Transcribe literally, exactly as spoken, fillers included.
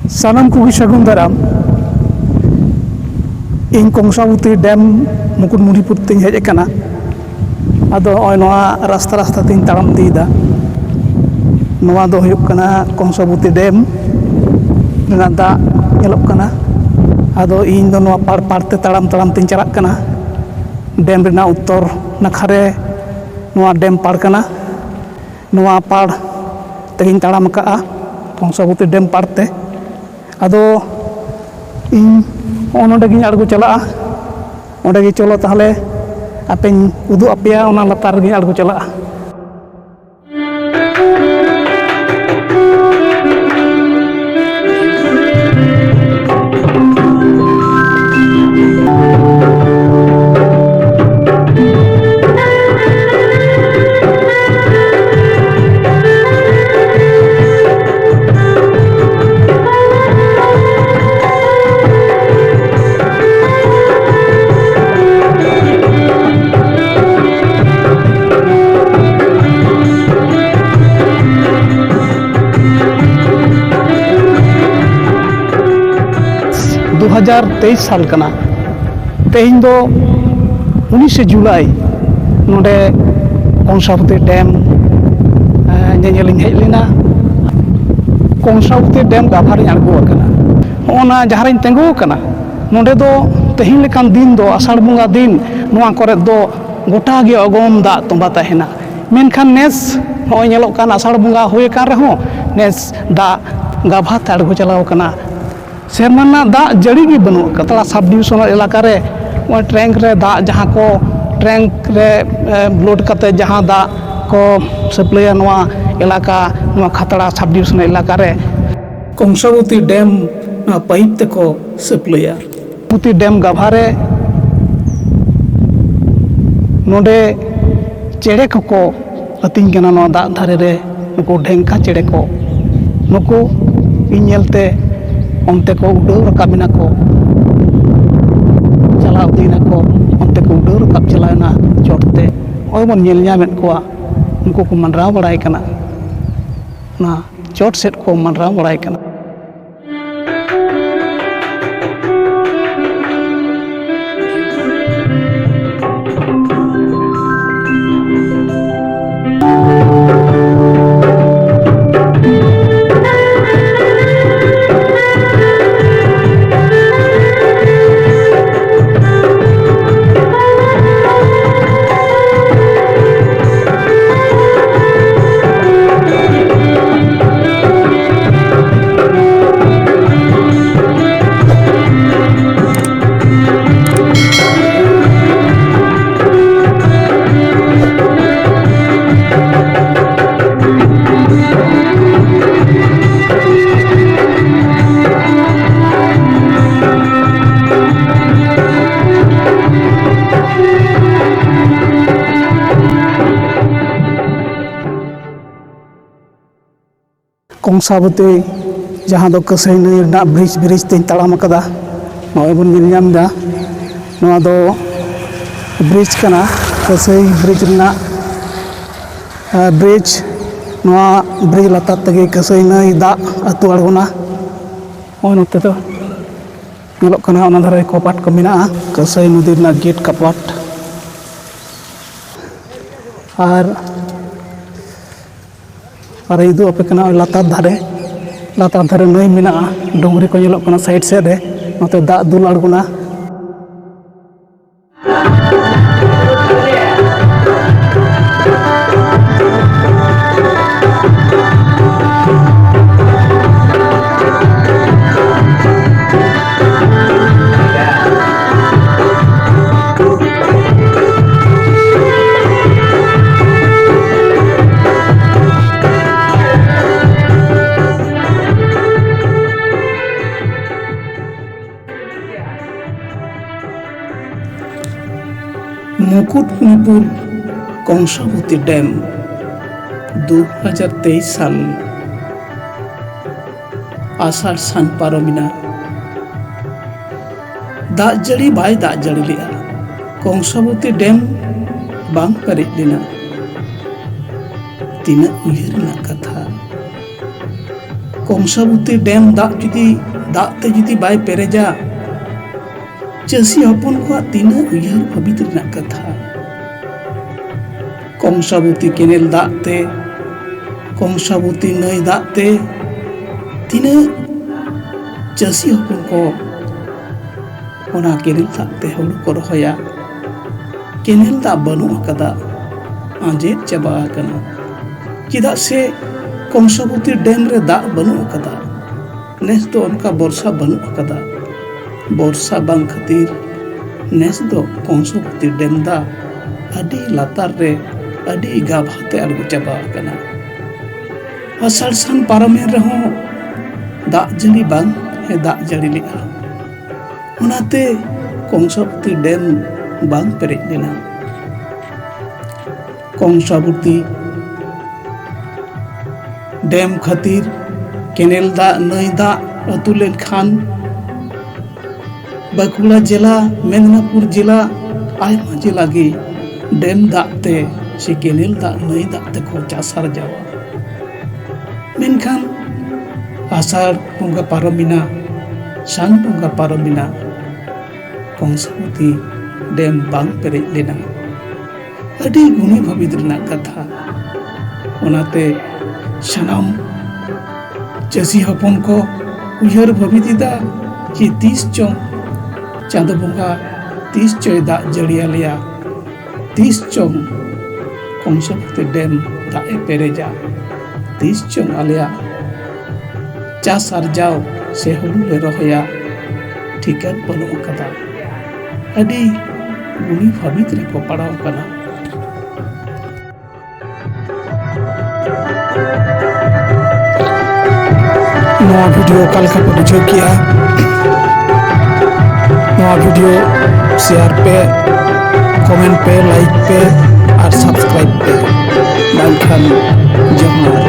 ᱥᱟᱱᱟᱢ ᱠᱚᱜᱮ ᱥᱟᱹᱜᱩᱱ ᱫᱟᱨᱟᱢ᱾ ᱤᱧ ᱠᱚᱝᱥᱟᱵᱚᱛᱤ ᱰᱮᱢ ᱢᱩᱠᱩᱴᱢᱩᱱᱤᱯᱩᱨ ᱛᱮᱧ ᱦᱮᱡ ᱟᱠᱟᱱᱟ᱾ ᱟᱫᱚ ᱱᱚᱜᱼᱚᱭ ᱱᱚᱣᱟ ᱨᱟᱥᱛᱟ ᱨᱟᱥᱛᱟ ᱛᱮᱧ ᱛᱟᱲᱟᱢ ᱤᱫᱤᱭᱮᱫᱟ᱾ ᱱᱚᱣᱟ ᱫᱚ ᱦᱩᱭᱩᱜ ᱠᱟᱱᱟ ᱠᱚᱝᱥᱟᱵᱚᱛᱤ ᱰᱮᱢ ᱨᱮᱱᱟᱜ ᱫᱟᱜ ᱧᱮᱞᱚᱜ ᱠᱟᱱᱟ᱾ ᱟᱫᱚ ᱤᱧ ᱫᱚ ᱱᱚᱣᱟ ᱯᱟᱲ ᱯᱟᱲ ᱛᱮ ᱛᱟᱲᱟᱢ ᱛᱟᱲᱟᱢ ᱛᱮᱧ ᱪᱟᱞᱟᱜ ᱠᱟᱱᱟ᱾ ᱰᱮᱢ ᱨᱮᱱᱟᱜ ᱩᱛᱛᱚᱨ ᱱᱟᱠᱷᱟ ᱨᱮ ᱱᱚᱣᱟ ᱰᱮᱢ ᱯᱟᱲ ᱠᱟᱱᱟ᱾ ᱱᱚᱣᱟ ᱯᱟᱲ ᱛᱮᱜᱮᱧ ᱛᱟᱲᱟᱢ ᱟᱠᱟᱫᱼᱟ, ᱠᱚᱝᱥᱟᱵᱚᱛᱤ ᱰᱮᱢ ᱯᱟᱲ ᱛᱮ᱾ ᱟᱫᱚ ᱤᱧ ᱦᱚᱸᱜᱼᱚ ᱱᱚᱰᱮ ᱜᱤᱧ ᱟᱬᱜᱚ ᱪᱟᱞᱟᱜᱼᱟ᱾ ᱚᱸᱰᱮ ᱜᱮ ᱪᱚᱞᱚ ᱛᱟᱦᱚᱞᱮ, ᱟᱯᱮᱧ ᱩᱫᱩᱜ ᱟᱯᱮᱭᱟ, ᱚᱱᱟ ᱞᱟᱛᱟᱨ ᱨᱮᱜᱤᱧ ᱟᱬᱜᱚ ᱪᱟᱞᱟᱜᱼᱟ᱾ ᱫᱩ ᱦᱟᱡᱟᱨ ᱛᱮᱭᱤᱥ ᱥᱟᱞ ᱠᱟᱱᱟ᱾ ᱛᱮᱦᱮᱧ ᱫᱚ ᱩᱱᱤᱥᱮ ᱡᱩᱞᱟᱭ ᱱᱚᱰᱮ ᱠᱚᱝᱥᱟᱵᱚᱛᱤ ᱰᱮᱢ, ᱮᱸ, ᱧᱮᱧᱮᱞᱤᱧ ᱦᱮᱡ ᱞᱮᱱᱟ᱾ ᱠᱚᱝᱥᱟᱵᱚᱛᱤ ᱰᱮᱢ ᱜᱟᱵᱷᱟᱨᱤᱧ ᱟᱬᱜᱚ ᱟᱠᱟᱱᱟ᱾ ᱦᱚᱸᱜᱼᱚ ᱱᱟ ᱡᱟᱦᱟᱸ ᱨᱤᱧ ᱛᱤᱸᱜᱩ ᱟᱠᱟᱱᱟ, ᱱᱚᱰᱮ ᱫᱚ ᱛᱮᱦᱮᱧ ᱞᱮᱠᱟᱱ ᱫᱤᱱ ᱫᱚ, ᱟᱥᱟᱲ ᱵᱚᱸᱜᱟ ᱫᱤᱱ, ᱱᱚᱣᱟ ᱠᱚᱨᱮ ᱫᱚ ᱜᱚᱴᱟ ᱜᱮ ᱚᱜᱚᱢ ᱫᱟᱜ ᱛᱚᱸᱵᱟ ᱛᱟᱦᱮᱱᱟ᱾ ᱢᱮᱱᱠᱷᱟᱱ ᱱᱮᱥ ᱱᱚᱜᱼᱚᱭ ᱧᱮᱞᱚᱜ ᱠᱟᱱ, ᱟᱥᱟᱲ ᱵᱚᱸᱜᱟ ᱦᱩᱭ ᱟᱠᱟᱱ ᱨᱮᱦᱚᱸ ᱱᱮᱥ ᱫᱟᱜ ᱜᱟᱵᱷᱟ ᱛᱮ ᱟᱬᱜᱚ ᱪᱟᱞᱟᱣ ᱟᱠᱟᱱᱟ᱾ ᱥᱮᱨᱢᱟ ᱨᱮᱱᱟᱜ ᱫᱟᱜ ᱡᱟᱹᱲᱤ ᱜᱮ ᱵᱟᱹᱱᱩᱜ ᱟᱠᱟᱫᱟ᱾ ᱛᱟᱞᱟ ᱥᱟᱵ ᱰᱤᱵᱤᱥᱚᱱᱟᱞ ᱮᱞᱟᱠᱟ ᱨᱮ ᱱᱚᱜᱼᱚᱭ ᱴᱨᱮᱝᱠ ᱨᱮ ᱫᱟᱜ, ᱡᱟᱦᱟᱸ ᱠᱚ ᱴᱨᱮᱝᱠ ᱨᱮ, ᱮ, ᱞᱳᱰ ᱠᱟᱛᱮ ᱡᱟᱦᱟᱸ ᱫᱟᱜ ᱠᱚ ᱥᱟᱹᱯᱞᱟᱹᱭᱟ ᱱᱚᱣᱟ ᱮᱞᱟᱠᱟ, ᱱᱚᱣᱟ ᱠᱷᱟᱛᱲᱟ ᱥᱟᱵ ᱰᱤᱵᱤᱥᱚᱱᱟᱞ ᱮᱞᱟᱠᱟ ᱨᱮ, ᱠᱚᱝᱥᱟᱵᱚᱛᱤ ᱰᱮᱢ ᱱᱚᱣᱟ ᱯᱟᱭᱤᱯ ᱛᱮᱠᱚ ᱥᱟᱹᱯᱞᱟᱹᱭᱟ᱾ ᱠᱚᱝᱥᱟᱵᱚᱛᱤ ᱰᱮᱢ ᱜᱟᱵᱷᱟ ᱨᱮ ᱱᱚᱰᱮ ᱪᱮᱬᱮ ᱠᱚᱠᱚ ᱟᱹᱛᱤᱧ ᱠᱟᱱᱟ ᱱᱚᱣᱟ ᱫᱟᱜ ᱫᱷᱟᱨᱮ ᱨᱮ᱾ ᱱᱩᱠᱩ ᱰᱷᱮᱝᱠᱟ ᱪᱮᱬᱮ ᱠᱚ, ᱱᱩᱠᱩ ᱤᱧ ᱧᱮᱞᱛᱮ ᱚᱱᱛᱮ ᱠᱚ ᱩᱰᱟᱹᱣ ᱨᱟᱠᱟᱵ ᱮᱱᱟ ᱠᱚ, ᱪᱟᱞᱟᱣ ᱤᱫᱤᱭᱮᱱᱟ ᱠᱚ, ᱚᱱᱛᱮ ᱠᱚ ᱩᱰᱟᱹᱣ ᱨᱟᱠᱟᱵ ᱪᱟᱞᱟᱣᱮᱱᱟ ᱪᱚᱴ ᱛᱮ᱾ ᱱᱚᱜᱼᱚᱭ ᱵᱚᱱ ᱧᱮᱞ ᱧᱟᱢᱮᱫ ᱠᱚᱣᱟ, ᱩᱱᱠᱩ ᱠᱚ ᱢᱟᱸᱰᱨᱟᱣ ᱵᱟᱲᱟᱭ ᱠᱟᱱᱟ, ᱚᱱᱟ ᱪᱚᱴ ᱥᱮᱫ ᱠᱚ ᱢᱟᱸᱰᱨᱟᱣ ᱵᱟᱲᱟᱭ ᱠᱟᱱᱟ᱾ ᱠᱚᱝᱥᱟᱵᱚᱛᱤ, ᱡᱟᱦᱟᱸ ᱫᱚ ᱠᱟᱹᱥᱟᱹᱭ ᱱᱟᱹᱭ ᱨᱮᱱᱟᱜ ᱵᱨᱤᱡᱽ, ᱵᱨᱤᱡᱽ ᱛᱮᱧ ᱛᱟᱲᱟᱢ ᱟᱠᱟᱫᱟ᱾ ᱱᱚᱜᱼᱚᱭ ᱵᱚᱱ ᱧᱮᱞ ᱧᱟᱢ ᱮᱫᱟ, ᱱᱚᱣᱟ ᱫᱚ ᱵᱨᱤᱡᱽ ᱠᱟᱱᱟ, ᱠᱟᱹᱥᱟᱹᱭ ᱵᱨᱤᱡᱽ ᱨᱮᱱᱟᱜ, ᱟᱸ, ᱵᱨᱤᱡᱽ᱾ ᱱᱚᱣᱟ ᱵᱨᱤᱡᱽ ᱞᱟᱛᱟᱨ ᱛᱮᱜᱮ ᱠᱟᱹᱥᱟᱹᱭ ᱱᱟᱹᱭ ᱫᱟᱜ ᱟᱹᱛᱩ ᱟᱬᱜᱚᱱᱟ᱾ ᱱᱚᱜᱼᱚᱭ ᱱᱚᱛᱮ ᱫᱚ ᱧᱮᱞᱚᱜ ᱠᱟᱱᱟ, ᱚᱱᱟ ᱫᱷᱟᱨᱮ ᱠᱚᱯᱟᱴ ᱠᱚ ᱢᱮᱱᱟᱜᱼᱟ, ᱠᱟᱹᱥᱟᱹᱭ ᱱᱚᱫᱤ ᱨᱮᱱᱟᱜ ᱜᱮᱴ ᱠᱟᱯᱟᱴ᱾ ᱟᱨ, ᱟᱨ ᱩᱫᱩᱜ ᱟᱯᱮ ᱠᱟᱱᱟ, ᱳᱭ ᱞᱟᱛᱟᱨ ᱫᱷᱟᱨᱮ, ᱞᱟᱛᱟᱨ ᱫᱷᱟᱨᱮ ᱱᱟᱹᱭ ᱢᱮᱱᱟᱜᱼᱟ, ᱰᱩᱝᱨᱤ ᱠᱚ ᱧᱮᱞᱚᱜ ᱠᱟᱱᱟ ᱥᱟᱭᱤᱰ ᱥᱮᱫ ᱨᱮ, ᱱᱚᱛᱮ ᱫᱟᱜ ᱫᱩᱞ ᱟᱬᱜᱚᱱᱟ᱾ ᱢᱩᱠᱩᱴᱢᱚᱱᱤᱯᱩᱨ ᱠᱚᱝᱥᱟᱵᱚᱛᱤ ᱰᱮᱢ, ᱫᱩ ᱦᱟᱡᱟᱨ ᱛᱮᱭᱤᱥ ᱥᱟᱞ ᱟᱥᱟᱲ ᱥᱟᱱ ᱯᱟᱨᱚᱢᱮᱱᱟ᱾ ᱫᱟᱜ ᱡᱟᱹᱲᱤ ᱵᱟᱭ ᱫᱟᱜ ᱡᱟᱹᱲᱤ ᱞᱮᱜᱼᱟ᱾ ᱠᱚᱝᱥᱟᱵᱚᱛᱤ ᱰᱮᱢ ᱵᱟᱝ ᱯᱮᱨᱮᱡ ᱞᱮᱱᱟ᱾ ᱛᱤᱱᱟᱹᱜ ᱩᱭᱦᱟᱹᱨ ᱨᱮᱱᱟᱜ ᱠᱟᱛᱷᱟ᱾ ᱠᱚᱝᱥᱟᱵᱚᱛᱤ ᱰᱮᱢ ᱫᱟᱜ ᱡᱩᱫᱤ, ᱫᱟᱜ ᱛᱮ ᱡᱩᱫᱤ ᱵᱟᱭ ᱯᱮᱨᱮᱡᱟ, ᱪᱟᱹᱥᱤ ᱦᱚᱯᱚᱱ ᱠᱚᱣᱟᱜ ᱛᱤᱱᱟᱹᱜ ᱩᱭᱦᱟᱹᱨ ᱵᱷᱟᱹᱵᱤᱛ ᱨᱮᱱᱟᱜ ᱠᱟᱛᱷᱟ᱾ ᱠᱚᱝᱥᱟᱵᱚᱛᱤ ᱠᱮᱱᱮᱞ ᱫᱟᱜ ᱛᱮ, ᱠᱚᱝᱥᱟᱵᱚᱛᱤ ᱱᱟᱹᱭ ᱫᱟᱜ ᱛᱮ ᱛᱤᱱᱟᱹᱜ ᱪᱟᱹᱥᱤ ᱦᱚᱯᱚᱱ ᱠᱚ ᱚᱱᱟ ᱠᱮᱱᱮᱞ ᱫᱟᱜ ᱛᱮ ᱦᱩᱲᱩ ᱠᱚ ᱨᱚᱦᱚᱭᱟ᱾ ᱠᱮᱱᱮᱞ ᱫᱟᱜ ᱵᱟᱹᱱᱩᱜ ᱟᱠᱟᱫᱟ, ᱟᱸᱡᱮᱫ ᱪᱟᱵᱟ ᱟᱠᱟᱱᱟ᱾ ᱪᱮᱫᱟᱜ ᱥᱮ ᱠᱚᱝᱥᱟᱵᱚᱛᱤ ᱰᱮᱢ ᱨᱮ ᱫᱟᱜ ᱵᱟᱹᱱᱩᱜ ᱟᱠᱟᱫᱟ᱾ ᱱᱮᱥ ᱫᱚ ᱚᱱᱠᱟ ᱵᱚᱨᱥᱟ ᱵᱟᱹᱱᱩᱜ ᱟᱠᱟᱫᱟ᱾ ᱵᱚᱨᱥᱟ ᱵᱟᱝ ᱠᱷᱟᱹᱛᱤᱨ ᱱᱮᱥ ᱫᱚ ᱠᱚᱝᱥᱟᱵᱚᱛᱤ ᱰᱮᱢ ᱫᱟᱜ ᱟᱹᱰᱤ ᱞᱟᱛᱟᱨ ᱨᱮ, ᱟᱹᱰᱤ ᱜᱟᱵᱷᱟ ᱛᱮ ᱟᱬᱜᱚ ᱪᱟᱵᱟ ᱟᱠᱟᱱᱟ᱾ ᱟᱥᱟᱲ ᱥᱟᱱ ᱯᱟᱨᱚᱢᱮᱱ ᱨᱮᱦᱚᱸ ᱫᱟᱜ ᱡᱟᱹᱲᱤ ᱵᱟᱝ ᱮ ᱫᱟᱜ ᱡᱟᱹᱲᱤ ᱞᱮᱫᱼᱟ᱾ ᱚᱱᱟᱛᱮ ᱠᱚᱝᱥᱟᱵᱚᱛᱤ ᱰᱮᱢ ᱵᱟᱝ ᱯᱮᱨᱮᱡ ᱞᱮᱱᱟ᱾ ᱠᱚᱝᱥᱟᱵᱚᱛᱤ ᱰᱮᱢ ᱠᱷᱟᱹᱛᱤᱨ ᱠᱮᱱᱮᱞ ᱫᱟᱜ, ᱱᱟᱹᱭ ᱫᱟᱜ ᱟᱹᱛᱩ ᱞᱮᱱᱠᱷᱟᱱ ᱵᱟᱸᱠᱩᱲᱟ ᱡᱮᱞᱟ, ᱢᱮᱫᱽᱱᱟᱯᱩᱨ ᱡᱮᱞᱟ, ᱟᱭᱢᱟ ᱡᱮᱞᱟ ᱜᱮ ᱰᱮᱢ ᱫᱟᱜ ᱛᱮ ᱥᱮ ᱠᱮᱱᱮᱞ ᱫᱟᱜ, ᱱᱟᱹᱭ ᱫᱟᱜ ᱛᱮᱠᱚ ᱪᱟᱥ ᱟᱨᱡᱟᱣᱟ᱾ ᱢᱮᱱᱠᱷᱟᱱ ᱟᱥᱟᱲ ᱵᱚᱸᱜᱟ ᱯᱟᱨᱚᱢᱮᱱᱟ, ᱥᱟᱱ ᱵᱚᱸᱜᱟ ᱯᱟᱨᱚᱢᱮᱱᱟ, ᱠᱚᱝᱥᱟᱵᱚᱛᱤ ᱰᱮᱢ ᱵᱟᱝ ᱯᱮᱨᱮᱡ ᱞᱮᱱᱟ᱾ ᱟᱹᱰᱤ ᱜᱩᱱᱤ ᱵᱷᱟᱹᱵᱤᱛ ᱨᱮᱱᱟᱜ ᱠᱟᱛᱷᱟ᱾ ᱚᱱᱟᱛᱮ ᱥᱟᱱᱟᱢ ᱪᱟᱹᱥᱤ ᱦᱚᱯᱚᱱ ᱠᱚ ᱩᱭᱦᱟᱹᱨ ᱵᱷᱟᱹᱵᱤᱛ ᱮᱫᱟ ᱡᱮ ᱛᱤᱥ ᱪᱚᱝ ᱪᱟᱸᱫᱚ ᱵᱚᱸᱜᱟ ᱛᱤᱥ ᱪᱚᱭ ᱫᱟᱜ ᱡᱟᱹᱲᱤ ᱟᱞᱮᱭᱟ, ᱛᱤᱥ ᱪᱚᱝ ᱠᱚᱝᱥᱟᱵᱚᱛᱤ ᱰᱮᱢ ᱫᱟᱜ ᱮ ᱯᱮᱨᱮᱡᱟ, ᱛᱤᱥ ᱪᱚᱝ ᱟᱞᱮᱭᱟᱜ ᱪᱟᱥ ᱟᱨᱡᱟᱣ ᱥᱮ ᱦᱩᱲᱩ ᱞᱮ ᱨᱚᱦᱚᱭᱟ, ᱴᱷᱤᱠᱟᱹᱱ ᱵᱟᱹᱱᱩᱜ ᱟᱠᱟᱫᱟ᱾ ᱟᱹᱰᱤ ᱜᱩᱱᱤ ᱵᱷᱟᱹᱵᱤᱛ ᱨᱮᱠᱚ ᱯᱟᱲᱟᱣ ᱟᱠᱟᱱᱟ᱾ ᱱᱚᱣᱟ ᱵᱷᱤᱰᱤᱭᱳ ᱚᱠᱟ ᱞᱮᱠᱟ ᱯᱮ ᱵᱩᱡᱷᱟᱹᱣ ᱠᱮᱜᱼᱟ? ᱱᱚᱣᱟ ᱵᱷᱤᱰᱤᱭᱳ ᱥᱮᱭᱟᱨ ᱯᱮ, ᱠᱚᱢᱮᱱᱴ ᱯᱮ, ᱞᱟᱭᱤᱠ ᱯᱮ ᱟᱨ ᱥᱟᱵᱥᱠᱨᱟᱭᱤᱵ ᱯᱮ, ᱵᱟᱝᱠᱷᱟᱱ ᱡᱮᱢᱚᱱ